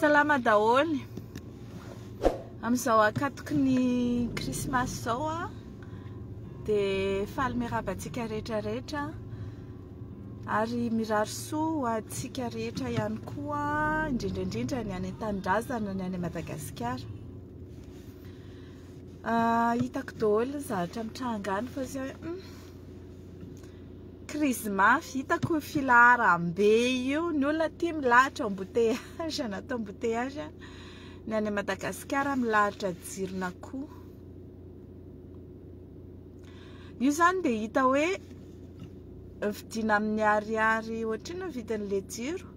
Salama daholo. Amin'izao ankatoky ny krismasy izao a, dia faly miarahaba antsika rehetra rehetra ary mirary soa ho antsika rehetra ihany koa, indrindra indrindra ny any an-tanindrazana, ny any Madagasikara. Hitako daholo ny zavatra mitranga any fa zay hoe Crise mafy, hitako io filaharam-be io, ny olona aty milahatra embouteillage anaty embouteillage, ny any Madagasikara milahatra jiron'akoho. Io zany dia hita hoe vidiana amin'ny ariary ohatrinona ny vidin'ilay jiro?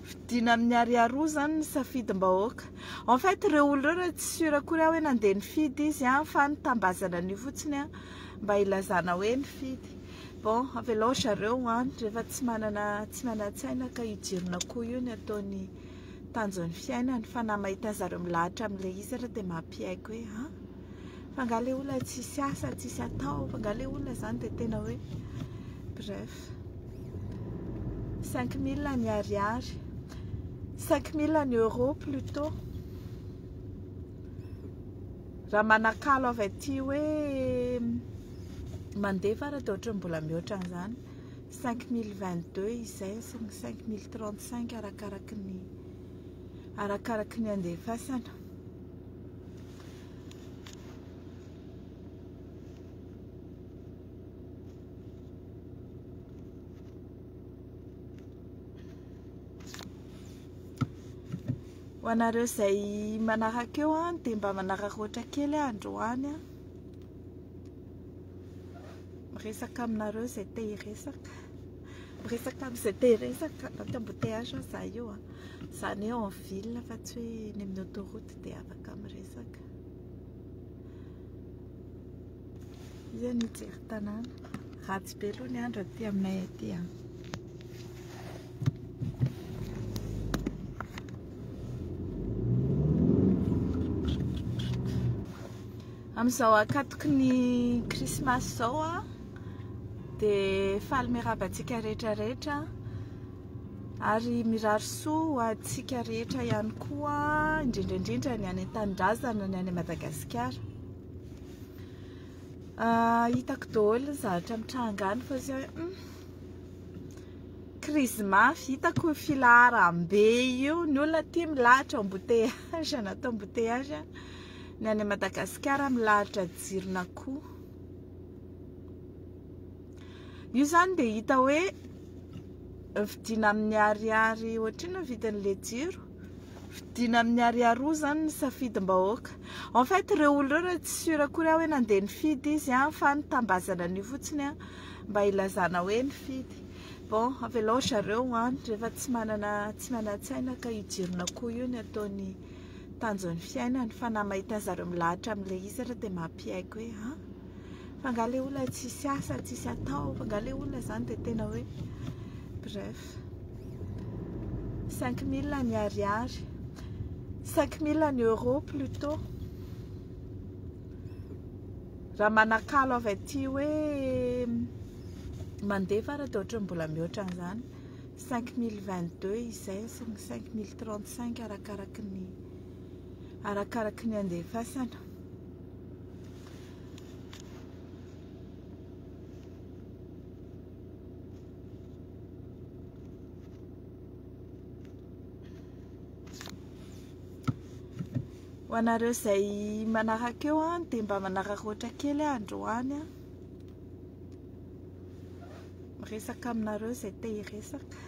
Vidiana amin'ny ariary roa zany ny safidim-bahoaka. En fait ireo olona ireo raha tsy sûr akory aho hoe nandeha nifidy izy an, fa nitambazana an'io fotsiny an. Mba ilazana hoe nifidy. Bon, avelao ry zareo an, rehefa tsy manana tsy manan-tsaina ka io jiron'akoho io ny ataony tanjon'ny fiainany fa na mahita zareo milahatra amin'ilay izy ary dia mampiaiky hoe an, fa angaha ilay olona tsisy asa, tsisy atao, fa angaha ilay olona izany dia tena hoe bref. 5000 ny ariary, 5000 ny euro plutôt. Raha manakalo avy aty hoe mandefa ary dia ohatran'ny mbola mihoatra an'izany. 5022 izay sy ny 5035 arakaraky ny arakaraky ny andefasana. Ho anareo izay manaraka eo an, dia mba manararaotra kely aho androany an. Miresaka aminareo izay te hiresaka. Miresaka amin'izay te hiresaka. Anaty embouteillage aho za io an. Izany hoe en ville fa tsy hoe eny amin'ny autoroute dia afaka miresaka. Iza no hijery tanàna? Ratsy be aloha ny andro aty aminay aty an. Amin'izao ankatoky ny krismasy izao a, dia faly miarahaba antsika rehetra rehetra ary mirary soa ho antsika rehetra ihany koa, indrindra indrindra ny any an-tanindrazana, ny any Madagasikara. Hitako daholo ny zavatra mitranga any fa zay hoe Crise mafy, hitako io filaharam-be io, ny olona aty milahatra embouteillage anaty embouteillage, ny any Madagasikara milahatra jiron'akoho. Io zany dia hita hoe vidiana amin'ny ariary ohatrinona ny vidin'ilay jiro? Vidiana amin'ny ariary roa zany ny safidim-bahoaka. En fait ireo olona ireo raha tsy sûr akory aho hoe nandeha nifidy izy an, fa nitambazana an'io fotsiny an, mba hilazana hoe nifidy. Bon, avelao ry zareo an, rehefa tsy manana tsy manan-tsaina ka io jiron'akoho io ny ataony tanjon'ny fiainany, fa na mahita zareo milahatra amin'ilay izy ary dia mampiaiky hoe an! Fa angaha ilay olona tsisy asa, tsisy atao, fa angaha ilay olona izany dia tena hoe bref. 5000 ny ariary, 5000 ny euro plutôt. Raha manakalo avy aty hoe mandefa ary dia ohatran'ny mbola mihoatra an'izany. 5022 izay sy ny 5035 arakaraky ny arakaraky ny andefasana. Ho anareo izay manaraka eo an, dia mba manararaotra kely aho androany an. Miresaka aminareo izay te hiresaka.